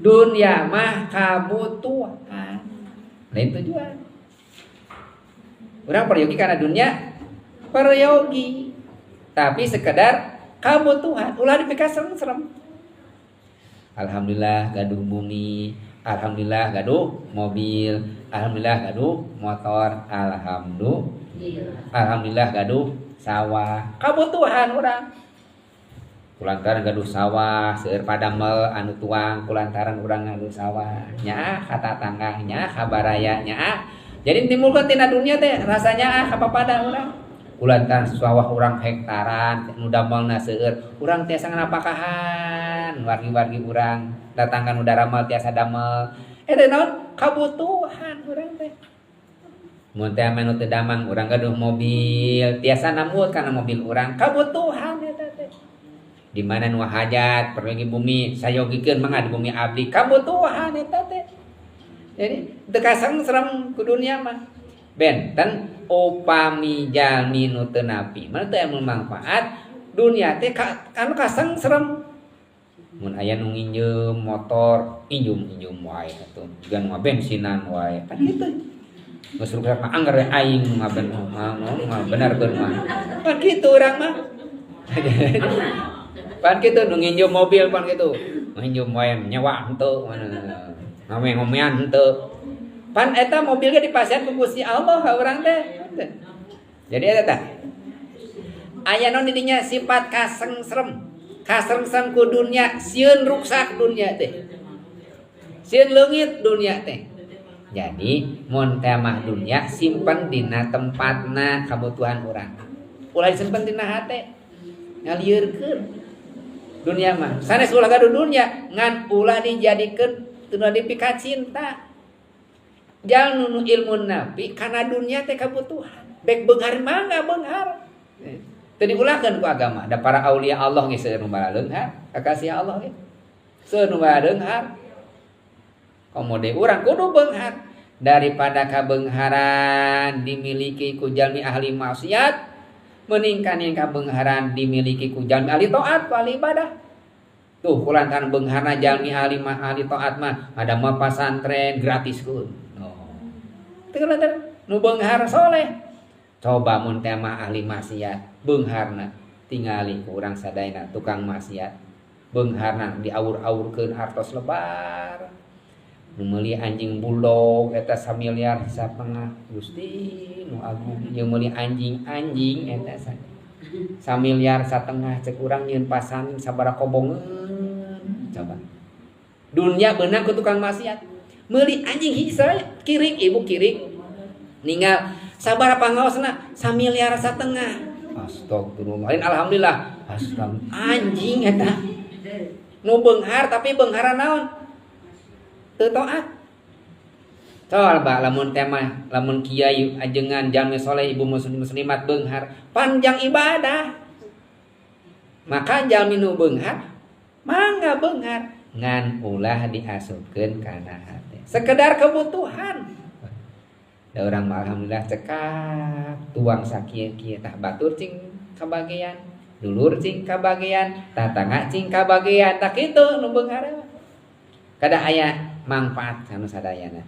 Dunia mah kabutuhan, lain tujuan. Urang peryogi karena dunia peryogi, tapi sekedar kabutuhan, ulah dipikaserem-serem. Alhamdulillah gaduh bumi, alhamdulillah gaduh mobil, alhamdulillah gaduh motor, alhamdulillah, alhamdulillah gaduh sawah, kabutuhan urang. Kulantaran gaduh sawah, seueur padamel anu tuang, kulantaran urang gaduh sawah, nyaah ka tatangga, nyaah ka baraya, nyaah. Jadi timbulkeun tina dunia teh rasa nyaah ka papada urang. Kulantaran sawah urang hektaran, nu damelna seueur, urang tiasa nganapakahan wargi-wargi urang, datangkan nu daramel tiasa damel. Eta naon? Kabutuhan urang teh. Mun teh anu teu damang, urang gaduh mobil, tiasa nambut kana mobil urang, kabutuhan eta teh. Di mana nu hajat pergi bumi sayogikeun mangga di bumi abdi, kabutuhan eta teh. Jadi teu kasengserem ku dunia mah. Benten upami jalmi nu teu napi mah teu aya manfaat dunia teh kanu kasengserem. Mun aya nu nginjeum motor, injum-injum wae atuh, jiga nu ngabensinan wae kan kitu. Geus rusak mah angger we aing nu ngaben mah benerkeun mah. Kan kitu urang mah. Pan kitu nu nginjeum mobil pan kitu. Nginjeum wae nyewa henteu ngame-ngomean henteu. Pan eta mobil ge dipasihan ku Gusti Allah ka urang teh. Jadi eta tah. Aya naon di dinya sifat kasengserem. Kasengserem ku dunia, sieun ruksak dunia teh. Sieun leungit dunia teh. Jadi mun teh mah dunia simpen dina tempatna kabutuhan urang. Ulah disimpen dina hate. Ngalieurkeun dunia mah. Sanes ulah gaduh dunia, ngan ulah dijadikeun teu dipikacinta. Jalmi nu ilmu napi kana dunia teh kabutuhan. Bek beunghar mangga beunghar. Teu diulahkeun ku agama. Da para aulia Allah ge seueur nu baleunghar, kakasih Allah ge. Seueur nu baleunghar. Komo deui urang kudu beunghar. Daripada kabeungharan dimiliki ku jalmi ahli maksiat, mending kabeungharan dimiliki ku jalmi ahli taat, ku ahli ibadah. Tuh kulantaran beungharna jalmi ahli taat mah ada mah pasantren gratis kun. Oh. Teu kulantaran nu beunghar soleh. Coba mun teh mah ahli maksiat, beungharna tingali ku urang sadayana tukang maksiat. Beungharna diaur-aurkeun hartos lebar. Nu meuli anjing bulldog eta samiliar satengah, Gusti nu agung jeung meuli anjing-anjing eta samiliar satengah, cek urang nyieun pasan sabaraha kobongeun. Coba dunia beunang ku tukang maksiat meuli anjing hiji kirik ibu kirik ninggal sabaraha pangaosna samiliar satengah. Astagfirullah, lain alhamdulillah, astagfirullah anjing eta nu beunghar tapi beunghar naon teu taat. Coba lamun teh mah lamun kiai ajengan jalmi soleh ibu muslim muslimat beunghar panjang ibadah, maka jalmi nu beunghar mangga beunghar ngan ulah diasupkeun kana hate, sekedar kebutuhan. Da urang mah alhamdulillah cekap tuang sakieu-kieu tah batur cing kabagean, dulur cing kabagean, tatangga cing kabagean, tah kitu nu beunghar mah. Kada aya manfaat anu sadayana.